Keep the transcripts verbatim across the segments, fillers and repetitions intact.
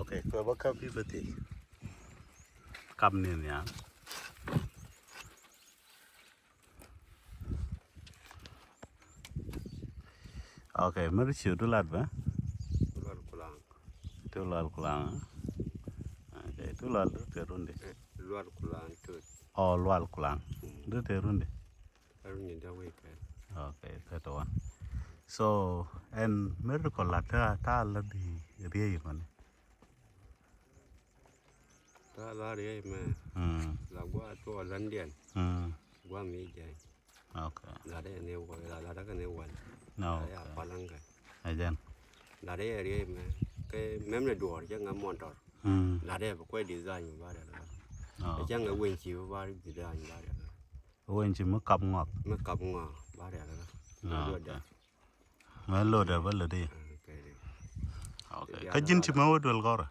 Okay, kɛ bä kap i̱ bä thiec. Kap ni nhial. Okay, mɛr ciö du lat bä. Lual kulaŋ. Tu lual kulaŋ. Okay, tu lual du te rundi. Eh, lual kulaŋ tu. Oh, lual kulaŋ. Mm. Du te rundi. Rundi da weekend. Okay, thirty one. So, ɛn mɛr kɔ lat ta ta la di riey mani. Ta la riey mɛ. Mm. La gua tu landian. Mm. Gua mi jai. Okay. La de ne wa la la ka ne wa. No. Ya palang ka. Ajan. La de riey mɛ. Ke mem ne duor jɛ nga montor. Mm. La de ba kwe design ba de la. Oh, jɛ nga okay. Wen ci ba design ba de la. Wen ci mi kap ngɔk. Mi kap ngɔk ba de la. No, okay. Mɛ lo de ba lo de. Okay. Ka jin ci mɛ wo duel gɔrɛ.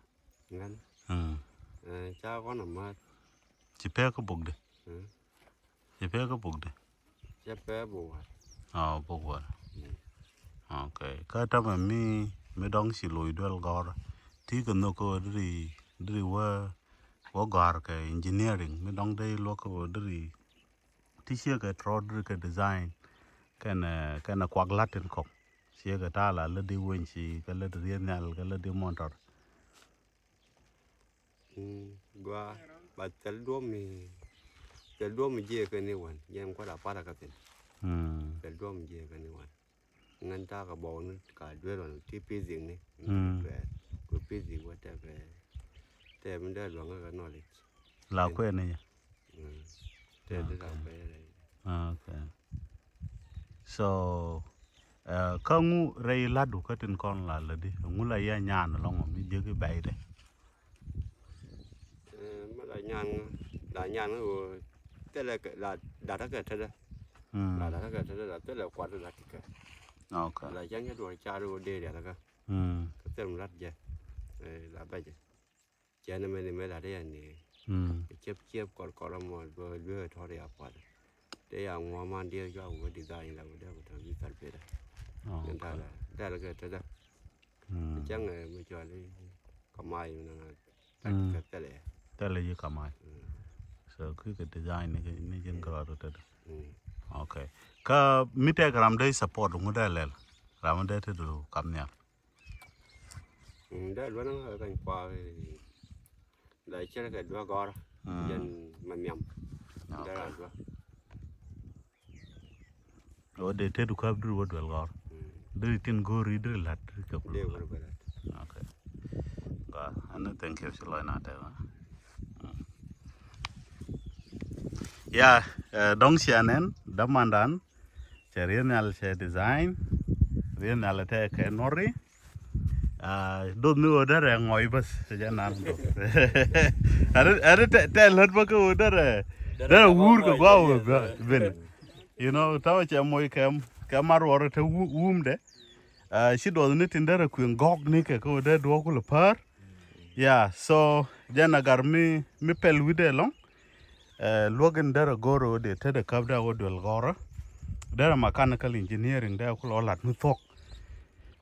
Ŋän. Mm. Eh, ca kɔn a math. Ci pek buk de. Mm. Ci pek buk de. Ca pek buk war. Oh, buk war. Mm. Okay. Kä tamɛ mi mi dɔŋ ci loc duel gɔr. Ti kɛ nhök kɛ wä diri diri wä wä gɔr kɛ engineering mi dɔŋ dee luɔk kɛ wä diri. Ti ciɛ kɛ trɔt diri kɛ design kɛn kɛn kuak latin kɔk. Ciɛ kɛ ta̱a̱ la lä di weny ci kɛ lä di rieth nhial kɛ lä di mɔntɔr. Mm, gua ba thil duɔm mi thil duɔm mi jiɛ kɛ ni wan jɛn kuat a pat a kɛ thin. Mm. Thil duɔm mi jiɛ kɛ ni wan. Ŋän ta̱a̱ kɛ bɔw ni ka duel wan ti physics ni. Mm. Kɛ ku physics wä tɛkɛ tɛ mi dee luaŋ kɛ knowledge. La kuɛ ni jɛ. Mm. Tɛ di la kuɛ. Okay. So, eh, kä ŋu rɛy latdu kä tin kɔn la lätdi ŋu la yɛ nyan lɔŋ mi jek i̱ bɛy dɛ. Eh, mi la nyan la nyan ŋa ɣöö thilɛ kɛ la datä kɛ tetdä. Mm. La datä kɛ tetdä la thilɛ kuat la ti kɛ. Okay. La cɛn cɛ duɔr car ɣöö dee rial kä. Mm. Kä thil mi lat jɛ. Eh, la bɛ jɛ. Cɛn mɛn imɛ lat i̱ yani. Mm. Ciep ciep kɔl kɔl mɔ lueek tɔt ya pual. Te ya ŋuɔ man diɛ jua wä design la wä dee kɛ tɔt bi thal pidä. Oh, okay. Dal kɛ tetdä. Mm. Cäŋ mi cɔl i̱ kamay mi nana. Mm. Kɛ thɛlɛ. Thɛlɛ yi kamay. Mm. So ki kɛ design ni ni jin kɛ rɔɔd tetdä. Mm. Okay. Kä mi tɛk ram dee support ŋu dee lɛl. Ram dee tetdä kam nhial. Mm, dee luɔ̱n ŋä kɛ kany kua, eh, la cɛ kɛ duɛ gɔr. Mm. Jɛn ma nhiam. Okay. Dee la duɛ. O dee tet du kap duri wä duel gɔr. Mm. Duri tin gori duri lat duri kap. Dee wä duel lat. Okay. Gɔr. Ani thank you ci lɔc na tɛk. Mm. Ya, eh, dɔŋ cia nɛn dämandan. Cɛ rieth nhial cɛ design. Rieth nhial tɛ kɛ nuɔri. Ah, doth ni ɣöö derɛ ŋɔc bäth cɛ jɛ nan doth. Ɛn, ɛn tɛ, tɛ lät bä kä ɣöö derɛ, derɛ wur kɛ gua̱a̱ ɣöö ben. You know, ta̱wä cɛ moc kɛ, kɛ mar ruɔrɛ te wu-, wumdɛ. Ah, ci duɔth ni tin derɛ kui̱ gɔk ni kɛ kä ɣöö derɛ duɔ̱ɔ̱k kulɛ päär. Yeah, so jɛn a gar mi, mi pɛl wi̱cdɛ ɛlɔ̱ŋ. Eh, luäk in derɛ go̱o̱r ɣöö dee tetdɛ käp dee wä duel gɔ̱rä. Derɛ mechanical engineering dee ku lɔ lat mi thuɔ̱k.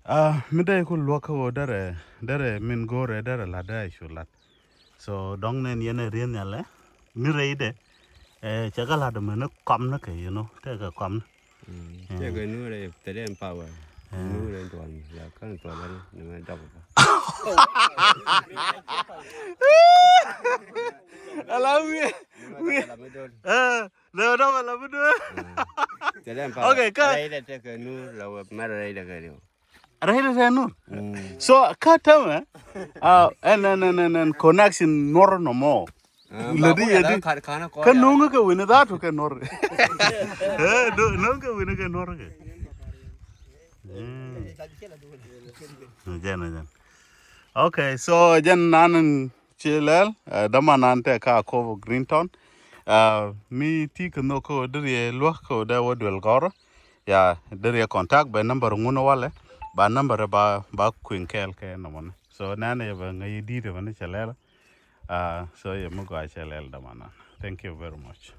Ah, mi dee ku luäk kä ɣöö derɛ, derɛ min go̱o̱rɛ derɛ lat dee cu lat. So dɔ̱ŋ nɛn yɛn ɛ rieth nhialɛ mi rɛydɛ. Eh, cɛ kɛ lat mɛn ni kɔm ni kɛ, you know, tɛkɛ kɔm ni. Mm. Tɛkɛ nuurɛ tɛdɛ ɛn power. Eh. Nuurɛ tuɔl mi la kän tuɔl ni mɛ dɔk. Ala wiɛ. Wiɛ. Eh, lɛ dɔk ala mi dɔk. Tɛdɛ ɛn power. Okay, kä. Rɛydɛ tɛkɛ nuur la wɛ mɛ rɛydɛ kɛ riw. Rɛydɛ tɛ nuur. Mm. So kä tämɛ. Ah, ɛn ɛn ɛn ɛn connection nuɔr nɔmɔ. Lɛ di yɛ di. Kä no̱o̱ŋ kɛ wi̱ni dha̱a̱t kɛ nuɔr. Ɛ, no̱o̱ŋ kɛ wi̱ni kɛ nuɔr kɛ. Jɛn, jɛn. Okay, so jɛn nan ci lɛl, eh, däman nan tɛ ka Kobo Green Town. Eh, mi ti kɛ nhök kä wä deri luäk kä wä dee wä duel gɔr. Ya, deri contact bɛ number ŋun walɛ. Ba number ba, ba kuiŋ kɛɛl kɛ nɔmɔni. So nɛn yɛ bɛ ŋäc di̱i̱t bɛ ni cɛ lɛl. Ah, so yɛ mi gɔaa cɛ lɛl dämanan. Thank you very much.